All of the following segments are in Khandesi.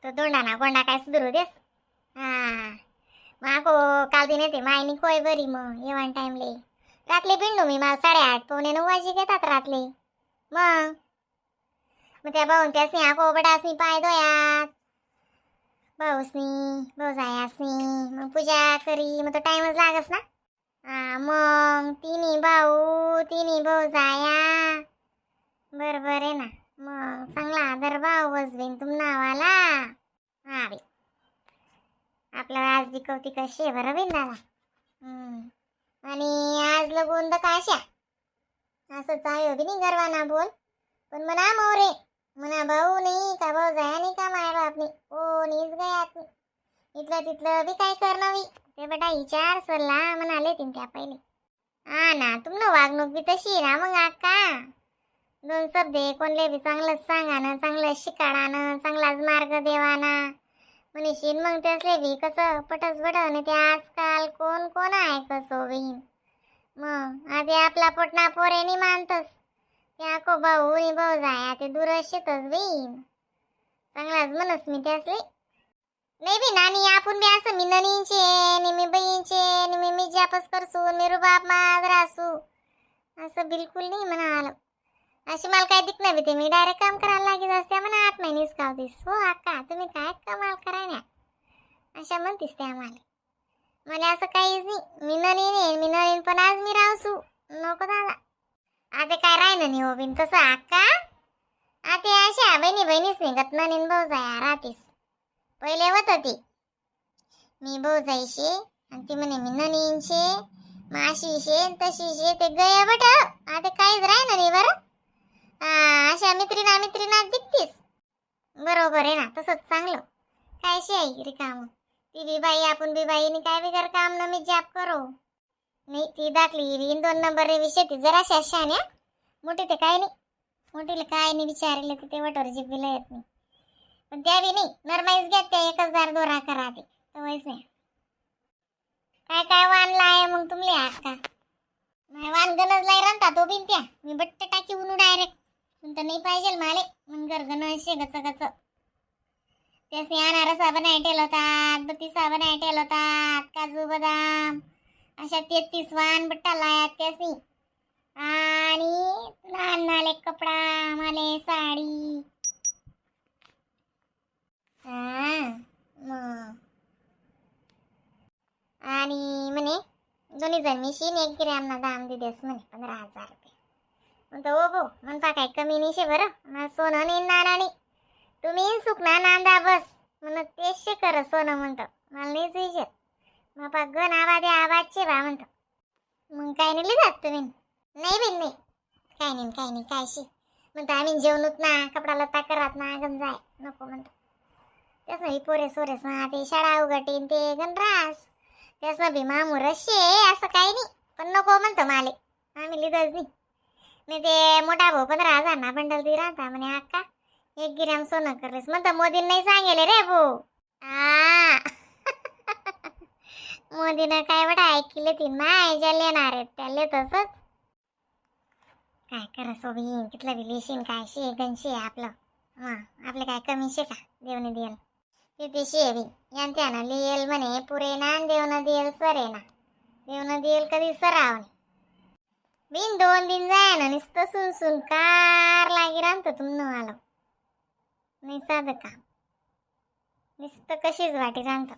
तो दोंडा ना गोंडा काय सुधरू देस. हा माको काल दिन येते मायनी कोय बरी मग येवान टाइमले रातले बिंडू मी मला 8:30 8:45 वाजी घेतात रातले. मग मग त्या भाऊन त्यासनी आको बडासनी पाय धोयात, भाऊसनी भाऊजायासनी, मग पूजा करी, मग तो टाइमच लागस ना. हा मग तिन्ही भाऊ तिन्ही भाऊजाया बरोबर आहे ना. मग चांगला आदर भाव बसवेन तुम नावाला. हा बाई, आपलं आज बी कौतिक कशी आहे बरं बिन दादा. आणि आज लगून तर काश्या असं चायो बी नाही गरवाना बोल, पण मना मोरे मना भाऊ नाही का भाऊ जाया नाही का माय बाप नाही कोणीच गयात नाही. इथलं तिथलं बी काय करणं बी ते बेटा विचार सल्ला म्हणाले तीन त्या पहिले. हा ना, तुमनं वागणूक बी तशी आहे ना. मग अक्का दोन शब्द कोणले बी चांगलंच सांगा ना, चांगलं शिकाडा ना, चांगलाच मार्ग देवाना म्हणशील मग त्यासले बी कसं पटस बट. आणि ते आजकाल कोण कोण आहे कसो बहीण. मग आधी आपला पोटना पोरे नाही मानतस, त्या को भाऊ नि भाऊ जाया ते दूर शेतच बहीण. चांगलाच म्हणस मी त्यासले नाही बी नानी. आपण बी असं मी ननींचे नि मी बहीणचे नि मी मी जापस करसू मी रुबाब माझ रासू असं बिलकुल नाही म्हणा आलं. अशी मला काय दिक नाही ते मी डायरेक्ट काम करायला लागत असते म्हणा. 8 महिनेच कावतीस हो अक्का, तुम्ही काय कमाल करायना अशा म्हणतीस ते आम्हाला. मला असं काहीच नाही, मी नवीन आहे, मी नवीन पण आज मी राहसू नको दादा. आता काय राहिलं नाही हो बिन तसं अक्का. आता अशा बहिणी बहिणीच निघत नवीन भाऊ जाया राहतीस. पहिले होत होती मी भाऊ जायशी आणि ती म्हणे मी ननीनशे माशी शे तशी शे, ते गया बट. आता काहीच राहिलं नाही बरं. हा, अशा मित्रीना मित्रीना दिसतीस बरोबर आहे ना, तसंच चांगलं. काय शी आहे रिकाम ती बी बाई आपण बी बाई काय बिगर काम न मी जाप करो नाही. ती दाखली बी दोन नंबर रे शेती जरा शान्या मोठी ते काय नाही, मोठीला काय नाही विचारले तर ते वटोर जिबीला येत नाही. पण त्या बी नाही नरमाईच घ्या त्या एकच दार दोरा करा ते तवयच नाही. काय काय वानला आहे मग तुमले अक्का? नाही वान गणज लाई रांता तो बिन त्या मी बट्ट टाकी उनू डायरेक्ट तर नाही पाहिजे माले. मग गरगन असे गच गच त्यासनी अनारसा बनाय ठेवतात, बत्तीसा बनाय ठेवतात, काजू बदाम अशा 33 वान बट्टा लायात त्यासनी. आणि लहान नाले कपडा माले साडी. हा मग आणि म्हणे दोन्ही जण मिशीन 1 ग्रॅम ना दाम दिदेस म्हणे 15,000 रुपये. म्हणतो ओ भाऊ म्हणता काय कमी नाही शे बरं. मला सोनं नाही नाना नाही, तुम्ही सुख ना नांदा बस म्हणत तेच शे कर सोनं म्हणतो मला नाहीच विचार बापा गण आवाज आवाजचे बा म्हणतो. मग काय नाही जात तुम्ही नाही बिन नाही काय नाही काय नाही काय शी म्हणतो आम्ही जेवणूत ना कपडा लत्ता करात ना गण जाय नको म्हणतो. त्यास नाही पोरे सोरेस ना ते शाळा उघटीन ते गणरास त्यास ना बी मामूर शे असं काही नाही पण नको म्हणतो माले आम्ही लिहितच नाही. नाही ते मोठा भाऊ 15,000 ना बंडल दी राहता म्हणे अक्का 1 ग्रॅम सोनं करलेस म्हणतं. मोदीनं नाही सांगेले रे भाऊ. आ मोदीनं काय बडा ऐकले ती माय ज्या लेणार आहेत त्या तसंच काय करा सोबीन तिथलं बी लिशीन काय शे गणशे आपलं. हा आपलं काय कमी शे का देवने देल तिथे शे बी यांच्यानं लिहिल म्हणे पुरे ना देवनं देल सरे ना देवनं देल कधी सराव नाही बिन 2 दिन जाय ना नुसतं सुन सुन कार लागी राहतं तुमनं आलं नाही साधं काम नुसतं कशीच वाटी राहतं.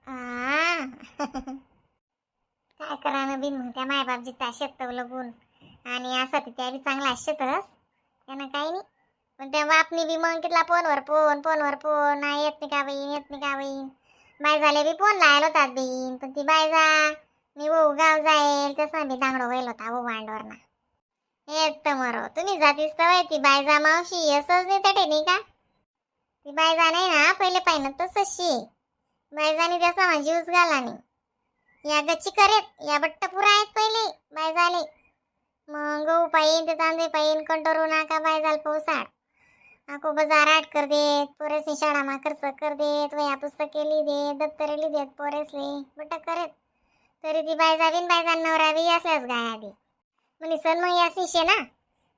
आ काय करा ना बिन मग त्या मायबाप जिता शेत लगून आणि असं ते त्या बी चांगला शेतस त्यानं काही नाही. पण त्या बापनी बी मग कितला फोनवर फोन फोनवर फोन नाही येत नाही का बहीण येत नाही का बहीण बाय झाले बी फोन लायला होतात बहीण. पण ती बाय जा मी भाऊ गाव जाईल तसं बी दांगडो व्हायला होता भाऊ भांडवर ना येत तर मरो तुम्ही जातीस तर ती बायजा मावशी असंच नाही तटे नाही का ती बायजा नाही ना पहिले पाहिलं तसंच शे बायजाने त्याचा माझी जीवच घाला नाही. या गच्ची करेत या बट्ट पुरा आहेत पहिले बायजाले मग गहू पाहिन ते तांदूळ पाहिन कंटोरू नाका बायजाल पोसाड आको बाजार आट कर देत पोरेसनी शाळामा खर्च कर देत वह्या पुस्तके लिही देत दप्तरे लिही देत पोरेसले बट्ट करेत तरी ती बायजा बिन बायजा नवरा बी असल्यास गाय आधी म्हणे सण मग यास शे ना.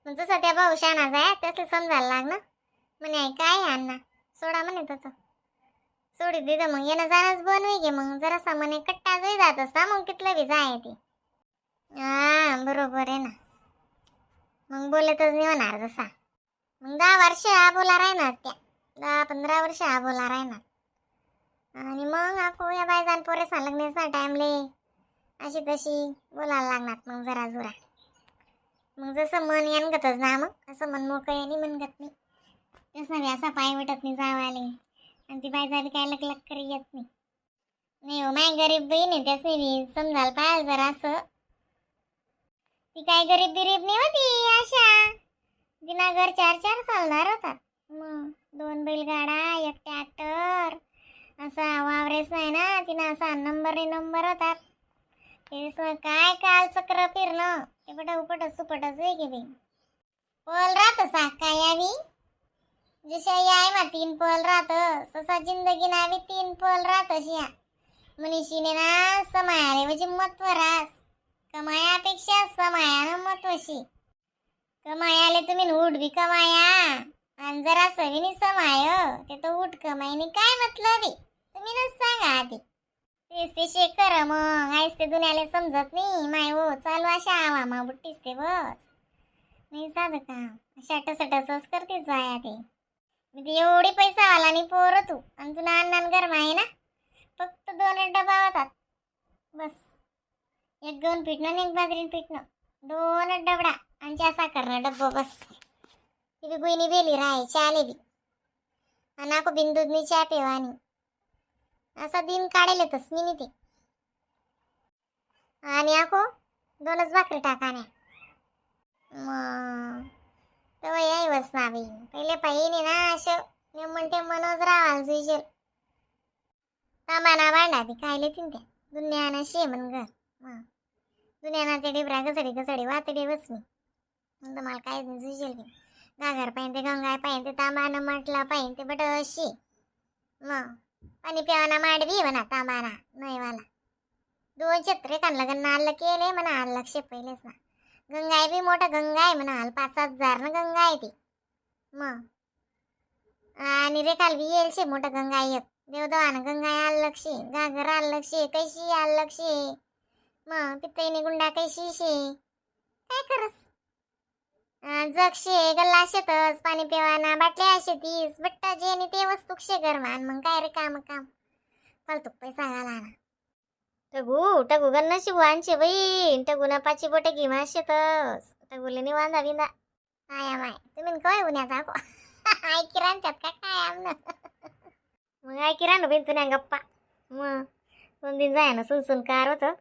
मग जसं त्या भाऊ शाना जाय तसं समजायला लाग ना. म्हणे आई काय आहे अण्णा, सोडा म्हणे तसं सोडी दिलं. मग येणं जाणंच बनवी घे. मग जरासा म्हणे कट्टा जोई जात असता, मग कितलं बी जाय ते. हा, बरोबर आहे ना. मग बोलतच नाही होणार जसा. मग 10 वर्ष हा बोला राहणार, त्या 10-15 वर्ष हा बोला राहणार. आणि मग आको या बायजान पोरेसा लग्नाचा टाइमले अशी तशी बोलायला लागणार. मग जरा जुरा मग जसं मन यानगतच ना. मग असं मन मोकळं आणि मनगत नाही तसं बी असा पाय वाटत नाही जावाले. आणि ती बायजा बी काय लक लक करी येत नाही. नाही हो, माय गरीब बहीण आहे, त्यासनी बी समजायला पाहिजे जरा असं. ती काय गरीब बिरीब नाही होती अशा. तिना घर चार चार सालदार होतात. मग दोन बैलगाडा, एक ट्रॅक्टर, असा वावरेच नाही ना तिनं. असा नंबर नंबर होतात. तेच मग काय काल चक्र फिरणं ते पट उपट सुपटच वेगे बाई. पल राहत सा काय यावी. जशा याय मा तीन पल राहत, तसा जिंदगी नावी तीन पल राहत शिया. मनीषीने ना समायाले म्हणजे महत्व रास. कमायापेक्षा समायानं महत्वशी. कमायाले तुम्ही उठ बी कमाया आणि जरा सविनी समाय ते तर उठ कमाईनी काय मतलब आहे? तुम्ही ना सांगा आधी. तेच ते शेकर मग आईस ते दुनियाला समजत नाही. माय हो, चालू अशा आवा मा बुट्टीस ते बस. नाही साधं काम अशा टस टसच करतेच बाया ते. मी ते एवढी पैसा आला आणि पोरं तू आणि तुला अण्णान गरम आहे ना. फक्त दोन डबा होतात बस, एक गहून पिठणं आणि एक बाजरीन पिठणं, दोन डबडा आणि चा साखरनं डब्बं बस. ती बी गुईनी बेली राहाय चाले बी आणि आको बिनदूधनी चहा पिवानी. असा दिन काढेल तस मी ते. आणि आको दोनच भाकरी टाकाण्या. मग तेव्हा याय बस ना बाई. पहिले पाहिजे ना असं म्हणते मनोज रावाल जुईजेल तांबाना भांडा बी खायले तीन त्या दुनियाना शे म्हण घर. मग दुनियाना ते डिबरा घसडी घसडी वातडी बस मी. मग तर मला काहीच नाही जुईजेल बी. गागर पाहिजे ते गंगाय पाहिजे ते तांबानं म्हटलं पाहिजे ते बट अशी. मग पाणी प्यावाना मांडवी म्हणा तांबाना नयवाला. दोन छत्रे कान लगन नाल्ल केले म्हणा लक्ष पहिलेच ना. गंगाय बी मोठा गंगा आहे म्हणा, 5-7 हजार ना गंगा आहे ती. मग आणि रेखाल बी येईल शे मोठा गंगा एक देवदवान. गंगा आलं लक्ष, गागर आलं लक्ष, कैशी आलं लक्ष. मग पित्तईने गुंडा कैशी शे काय खरंच जगशे गल्ला शेतच पाणी पिवाना बाटल्या शेतीस बट्टा जे आणि ते वस्तू शे गरमान. मग काय रे काम काम फालतू पैसा घाला ना. टगू टगू गन्ना शिवू आणशे बाई. टगू ना पाची बोटे घेमा शेतस. टगूले नि वांदा बिंदा आया माय. तुम्ही काय उन्हात आको ऐकी रांच्यात का काय आमनं? मग ऐकी राहणं बिन तुन्या गप्पा. मग 2 दिन जाय ना सुनसुन कार होतं.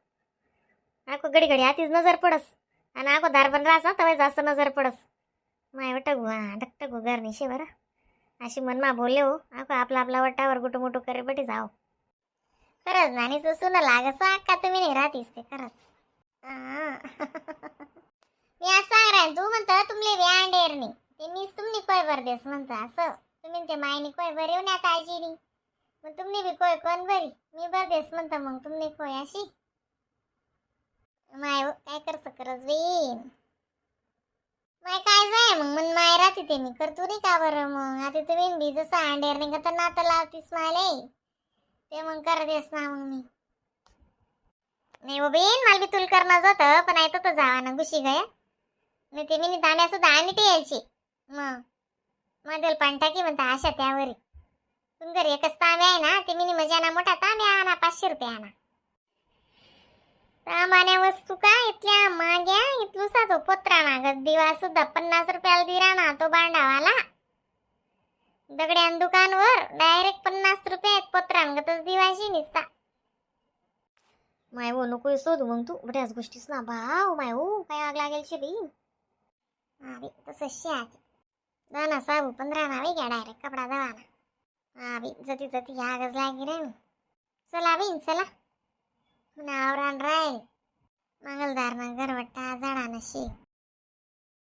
आको घडी घडी आतीच नजर पडस आणि आको दार पण राहस तवा जास्त नजर पडस. माय टगू हा टगू घर नाही शे बरं. अशी मनमा बोलले हो. आको आपला आपला वटावर गुटू मुटू करे बटी जाओ. खरंच ना. आणि सुन लागस का तुम्ही नाही राहतीस ते खरंच. मी असं सांग राहीन तू म्हणतं तुमले व्यांडेर नाही ते मीच तुमनी कोय भर देस म्हणतं असं. तुम्ही ते मायनी कोय भर येऊन आता आजीनी मग तुमनी बी कोय कोण भरी मी भर देस म्हणतं. मग तुमनी कोय अशी माय हो, काय करस करस बाई. माय काय जाय मग मन माय राहते ते मी करतो नाही का बरं. मग आता तुम्ही बी जसं अंडेर नाही का तर नातं लावतीस माले ते मग कर देस ना. मग मी नाही हो बेन, मला बी तुल करणं जातं पण ऐकतो तर जावा ना घुशी गया नाही ते. मी तांब्या सुद्धा आणि ते यायची. मग मधल पण टाकी म्हणता अशा त्यावर तुम घरी एकच तांब्या आहे ना ते. मिनी मजा ना मोठा तांब्या आणा, 500 रुपये आणा. तांबाण्या वस्तू का इथल्या माग्या इथलुसा तो पत्रा मागत दिवा सुद्धा 50 रुपयाला दिरा ना तो भांडावाला. दगड्यान दुकानवर डायरेक्ट 50 रुपये आहेत पत्रांगतच दिवाशी निसता. माय हो, नको शोधू मग तू बऱ्याच गोष्टीच ना भाव. माय हो, काय आग लागेल शे बाई. हा बी तसं शाच दाना साबू 15 ना घ्या डायरेक्ट कपडा दवाना. हा बी जती जती आगच लागी रे. चला बी चला आवरान राहील. मंगलदार ना गरवट्टा झाडा शे.